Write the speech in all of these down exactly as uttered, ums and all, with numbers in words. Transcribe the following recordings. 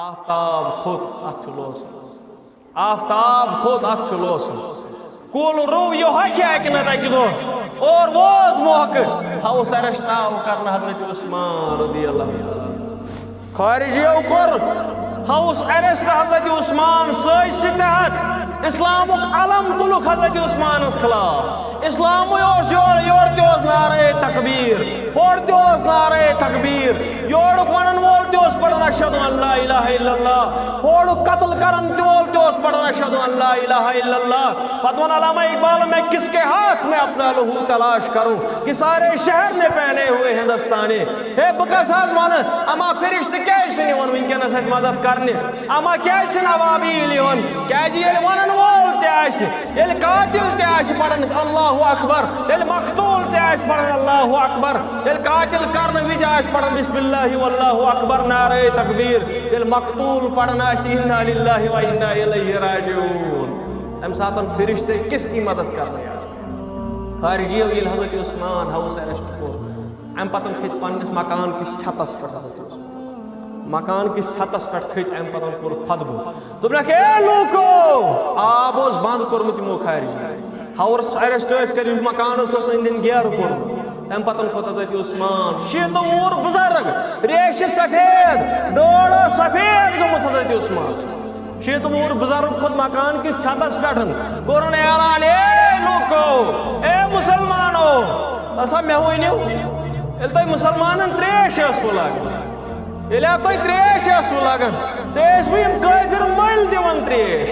آفتاب کھوٚت، اتھ چھُ لوسُن۔ آفتاب کھوٚت، اتھ چھُ لوسُن۔ کُل روو یِہوٚے کہِ اکہِ نتہٕ اکہِ دۄہ اور ووت موقعہٕ ہاوُس ایرسٹ آو کرنہٕ حضرت عثمان رضی اللہ تعالیٰ عنہ۔ خارجیو کوٚر ہاوُس ایرسٹ حضرت عثمان سۭتۍ سۭتۍ تحت اسلامُک علم تُلُکھ حضرت عثمانس خلاف۔ اسلامٕے اوس یورٕ، یورٕ تہِ اوس نعرے تکبیر، ہورٕ تہِ اوس نعرے تکبیر، یورُک ونن وول تہِ اوس پران اشہد ان لا الہ الا اللہ، ہورُک قتل کرن تہِ وول تہِ اوس پران اشہد ان لا الہ الا اللہ۔ پتہٕ ووٚن علامہ اقبال، میں کس کے ہاتھ میں اپنا لہو تلاش کروں کہ سارے شہر نے پہنے ہوئے ہندوستانی۔ ہے، بہٕ کس حظ ونہٕ، اما فرشتہٕ کیازِ چھِنہٕ یِوان وٕنکیٚنس اَسہِ مدد کرنہِ؟ اما کیازِ چھِنہٕ ابابیل یِوان؟ کیازِ ییٚلہِ ونن وول تہِ آسہِ، ییٚلہِ قاتل تہِ آسہِ پران اللہ اکبر، ییٚلہِ مقتول تہِ آسہِ پران اللہ اکبر، ییٚلہِ قاتل کرنہٕ وِزِ آسہِ پران بسم اللہ واللہ اکبر، نعرہ تکبیر، ییٚلہِ مقتول پران آسہِ انا للہ و انا الیہ راجعون، امہِ ساتہٕ فرشتہٕ کِس کی مدد کرنہٕ؟ خارجیو ییٚلہِ حضرت عثمان ہاوُس ایرسٹ کوٚر، امہِ پتہٕ کھٔتۍ پننِس مکان کِس چھتس پٮ۪ٹھ حضرت عثمان۔ مکان کِس چھتس پٮ۪ٹھ کھٔتۍ، امہِ پتہٕ کوٚر خطبہٕ۔ دوٚپنکھ، اے لوٗکو، آب اوس بنٛد کوٚرمُت یِمو خارجیو۔ ہاوُس ایرسٹ ٲسۍ کٔرِتھ، مکانس اوس أنٛدۍ أنٛدۍ گیرٕ کوٚرمُت۔ تمہِ پتہٕ کھوٚت حضرت عثمان، شیٖتہٕ وُہُر بُزرگ، ریشہِ سفید، ڈوڑ اوس سفید گوٚمُت حضرت عثمان۔ شیٖتہٕ وُہُر بُزرگ کھوٚت مکان کِس چھتس پٮ۪ٹھ، کوٚرُن اعلان، اے لوٗکو، اے مُسلمانو، دپسا مےٚ ؤنِو، ییٚلہِ تۄہہِ مُسلمانن ترٛیش ٲسوٕ لاگان، ییٚلہِ ہا تۄہہِ ترٛیش ٲسوٕ لاگان، تُہۍ ٲسوٕ یِم کٲفِر مٔلۍ دِوان ترٛیش،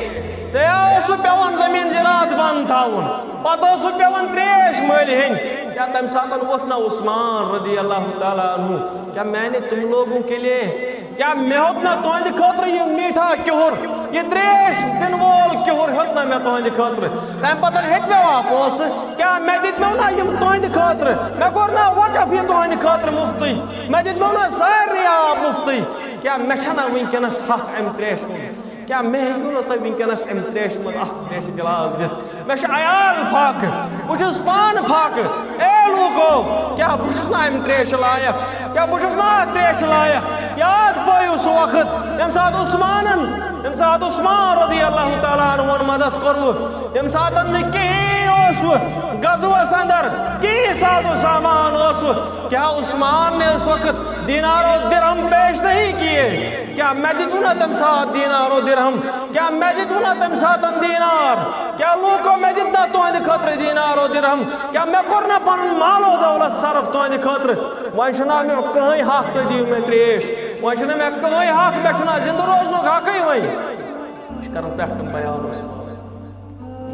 تۄہہِ ہا اوسوٕ پٮ۪وان زٔمیٖن زِراعت بنٛد تھاوُن، پتہٕ اوسوٕ پٮ۪وان ترٛیش مٔلۍ ہیٚنۍ۔ کیٛاہ تَمہِ ساتہٕ ووٚتھ نہ عثمان رضی اللہ تعالیٰ عنہ، کیٛاہ میٛانہِ تِم لوگوں کے لیے کیٛاہ مےٚ ہیوٚت نا تُہنٛدِ خٲطرٕ یہِ میٖٹھا کِہُر، یہِ ترٛیش دِنہٕ وول کِہُر ہیوٚت نا مےٚ تُہنٛدِ خٲطرٕ؟ تَمہِ پتہٕ ہیٚتۍ مےٚ وا پونٛسہٕ؟ کیٛاہ مےٚ دِتۍ مو نا یِم تُہنٛدِ خٲطرٕ؟ مےٚ کوٚر نا وقف یہِ تُہنٛدِ خٲطرٕ مُفتٕے؟ مےٚ دِتۍ مو نا سارنٕے آب مُفتٕے؟ کیٛاہ مےٚ چھَنا وٕنکیٚنَس حق اَمہِ ترٛیشہِ ہُنٛد؟ کیٛاہ مےٚ ہیٚکِو نہٕ تُہۍ وٕنکیٚنَس اَمہِ ترٛیشہِ منٛز اَکھ ترٛیشہِ گِلاس دِتھ؟ مےٚ چھُ عیال فاقہٕ، بہٕ چھُس پانہٕ فاقہٕ۔ اے لوٗکو، کیٛاہ بہٕ چھُس نہٕ اَمہِ ترٛیشہِ لایق؟ کیٛاہ بہٕ چھُس نہٕ اَتھ ترٛیشہِ لایق؟ یاد پٲیِو سُہ وقت، ییٚمہِ ساتہٕ عثمانن، ییٚمہِ ساتہٕ عثمان رضی اللہ تعالیٰ عنہُن مدد کوٚروٕ، ییٚمہِ ساتہٕ نہٕ کِہیٖنۍ اوسوٕ غزوس اندر، کِہیٖنۍ ساز و سامان اوسوٕ۔ کیٛاہ عثمان نے اس وقت دینار و درہم پیش نہیں کیے؟ کیٛاہ مےٚ دِتوٕ نا تَمہِ ساتہٕ دینار و درہم؟ کیٛاہ مےٚ دِتوٕ نا تَمہِ ساتہٕ دینار؟ کیٛاہ لوٗکو مےٚ دِتۍ نا تُہنٛدِ خٲطرٕ دینار و درہم؟ کیٛاہ مےٚ کوٚر نا پنُن مال و دولت صرف تُہنٛدِ خٲطرٕ؟ وۄنۍ چھُنہ مےٚ کٕہٕنۍ حق، تُہۍ دِیِو مےٚ ترٛیش۔ وۄنۍ چھُنہٕ مےٚ کٕہٕنۍ حق، مےٚ چھُنہ زِندٕ روزنُک حقٕے وۄنۍ۔ یہِ چھُ کران پٮ۪ٹھ کُن بیان اوس۔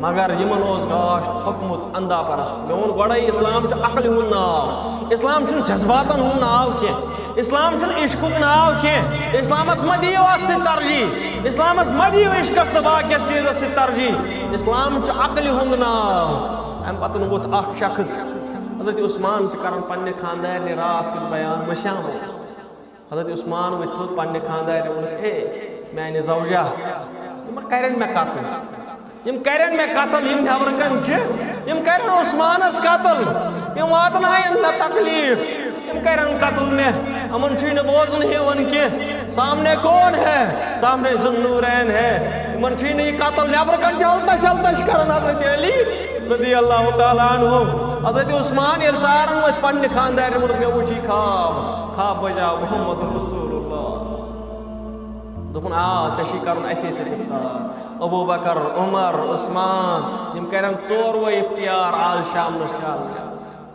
مگر یِمن اوس گاش تھوٚکمُت اندھا پرست۔ مےٚ ووٚن گۄڈے، اسلام چھُ عقلہِ ہُنٛد ناو، اسلام چھُنہٕ جذباتن ہُنٛد ناو کینٛہہ، اسلام چھُنہٕ عشقُک ناو کینٛہہ، اسلامس مہ دِیِو اتھ سۭتۍ ترجیح، اسلامس مہ دِیِو عشقس تہٕ باقیس چیٖزس سۭتۍ ترجیح، اسلام چھُ عقلہِ ہُنٛد ناو۔ امہِ پتہٕ ووٚتھ اکھ شخص، حضرت عثمان چھِ کران پننہِ خاندارنہِ راتھ کیُتھ بیان، مٔشیومُت۔ حضرت عثمان ؤتھۍ تھوٚد پننہِ خاندارنہِ ووٚنُکھ، اے میانہِ زوجہ، یِم ما کرن مےٚ قتل، یِم کرن مےٚ قتل، یِم نٮ۪برٕ کَنۍ چھِ، یِم کرن عثمانس قتل، یِم واتناون مےٚ تکلیف، یِم کرن قتل مےٚ، یِمن چھُے نہٕ بوزُن یِوان کینٛہہ۔ سامنے کون ہے؟ سامنے ذوالنورین ہے۔ یِمن چھُے نہٕ یہِ قتل، نٮ۪برٕ کَنۍ چھِ التش التش کران حضرت علی رضی اللہ تعالیٰ عنہ۔ حضرت عثمان ییٚلہِ سارن وٲتۍ پننہِ خاندارنہِ ووٚنُکھ، مےٚ وُچھ یہِ خواب، خواب بجا محمد رسول اللہ۔ دوٚپُن، آ، ژےٚ چھُے کرُن اَسے سۭتۍ اِفتار۔ ابو بکر، عمر، عثمان، یِم کرن ژوروے اِفتار آز شامنس۔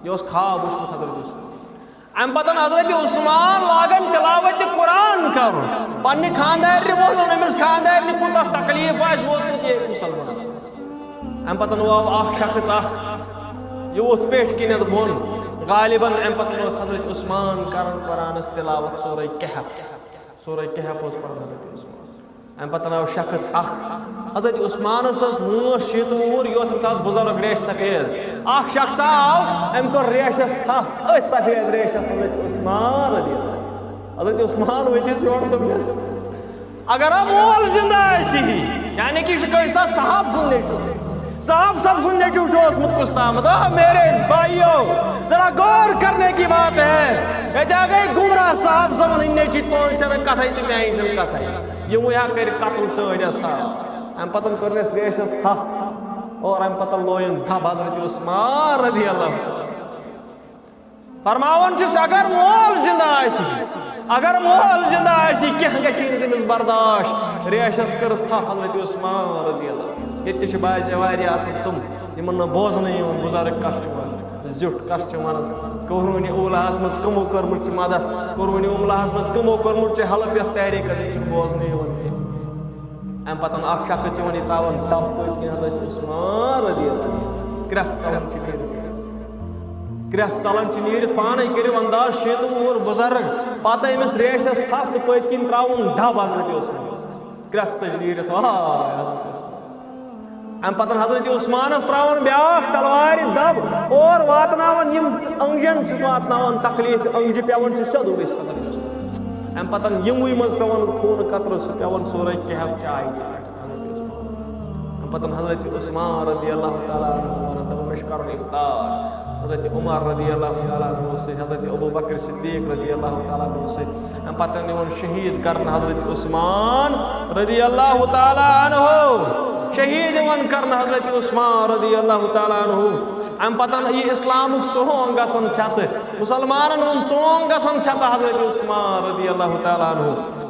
یہِ اوس خواب وُچھمُت حضرت عثمان۔ امہِ پتہٕ حضرت عثمان لاگن تلاوت قرآن کرُن۔ پننہِ خاندارنہِ ووٚنُن، أمِس خاندارنہِ کوٗتاہ تکلیف آسہِ ووتمُت یہِ مُسلمانس۔ امہِ پتہٕ آو اکھ شخص اکھ، یہِ ووٚتھ پیٹھۍ کِنٮ۪تھ بۄن۔ غالباً امہِ پتہٕ اوس حضرت عثمان کران قرآنس تلاوت سورہ کہف۔ سورہ کہف اوس پران حضرت عثمان۔ امہِ پتہٕ آو شخص اکھ۔ حضرت عثمانس ٲس وٲنٛس شیٖتہٕ وُہُر، یہِ اوس امہِ ساتہٕ بُزرگ ریشہِ سفید۔ اکھ شخص آو، أمۍ کوٚر ریشس تھپھ، أتھۍ سفید ریشس حضرت عثمان رضی اللہ عنہ۔ حضرت عثمان ؤتھِس یورٕ دوٚپنس، اگر ہا مول زندہ آسہِ ہی، یعنی کہ یہِ چھُ کٲنٛسہِ تام صحابہٕ سُنٛد نیٚچوٗ۔ صاحب صاحب سُنٛد نیٚچوٗ چھُ اوسمُت کُس تامَتھ۔ آ، میرے بھائیو، ذرا غور کرنے کی بات ہے۔ ییٚتہِ آ گٔے گمراہ صاحب صٲبَن ہٕنٛدۍ نیٚچی، تُہٕنٛز چھَنہٕ کَتھَے تہٕ میٛانہِ چھَنہٕ کَتھَے۔ یِموٕے ہا کٔرۍ قتل سٲنۍ اصحاب۔ اَمہِ پَتہٕ کٔر اَسہِ ریشَس تھپھ اور اَمہِ پَتہٕ لویُن دَب حضرت عثمان رضی اللہ عنہ۔ فرماوان چھُس، اگر مول زندہ آسہِ، اگر مول زندہ آسہِ، کینٛہہ گژھِ نہٕ تٔمِس برداشت۔ ریشس کٔر تھپھ حضرت عثمان رضی اللہ عنہ۔ ییٚتہِ تہِ چھِ بعض واریاہ آسان تِم، یِمن نہٕ بوزنہٕ یِوان بُزرگ کَتھ چھِ وَنان، زیُٹھ کَتھ چھِ وَنان۔ قرون اولاہَس منٛز کٕمو کٔرمٕژ چھِ مدد، قرون اولاہَس منٛز کٕمو کٔرمٕژ چھِ ہیلپ، یَتھ تحریٖکَس منٛز چھُنہٕ بوزنہٕ یِوان کینٛہہ۔ اَمہِ پَتہٕ اَکھ شخص چھِ وَنان، یہِ تھاوان دَب پٔتۍ کِنۍ حضرت عثمان رضی اللہ عنہ۔ کرٛٮ۪کھ ژَلان چھِ نیٖرِتھ۔ کرٛٮ۪کھ ژَلان چھِ نیٖرِتھ، پانَے کٔرِو انداز، شیطان اور بُزرگ۔ پَتہٕ أمِس ریشَس تھپھ تہٕ پٔتۍ کِنۍ ترٛاوُن دَب حضرت عثمان۔ کرٛٮ۪کھ ژٔج نیٖرِتھ، واے حضرت عثمان۔ اَمہِ پَتہٕ حضرت عثمانَس ترٛاوان بیٛاکھ تلوارِ دَب اور واتناوان یِم أنٛگجَن چھِ واتناوان تکلیٖف، أنٛگجہِ پٮ۪وان چھِ سیوٚدُے حضرت عثمان۔ اَمہِ پَتہٕ یِموٕے منٛز پٮ۪وان خوٗنہٕ قطرٕ، سُہ پٮ۪وان سورہ کہف چاے پٮ۪ٹھ۔ اَمہِ پَتہٕ حضرت عثمان رضی اللہ تعالیٰ عنہ وَنان، دَپان، مےٚ چھُ کَرُن اِفطار۔ حضرت عمر رضی اللہ تعالیٰ عنہ سۭتۍ، حضرت ابو بکر صدیق رضی اللہ تعالیٰ عنہ سۭتۍ۔ اَمہِ پَتہٕ یِوان شہیٖد کرنہٕ حضرت عثمان رضی اللہ تعالیٰ عنہ، شہیٖد یِوان کرنہٕ حضرت عثمان رضی اللہ تعالیٰ عنہ۔ اَمہِ پَتہٕ یہِ اِسلامُک ژونٛگ گژھان چھَتہٕ، مُسلمانَن ہُنٛد ژونٛگ گژھان چھَتہٕ حضرت عثمان رضی اللہ تعالیٰ عنہ۔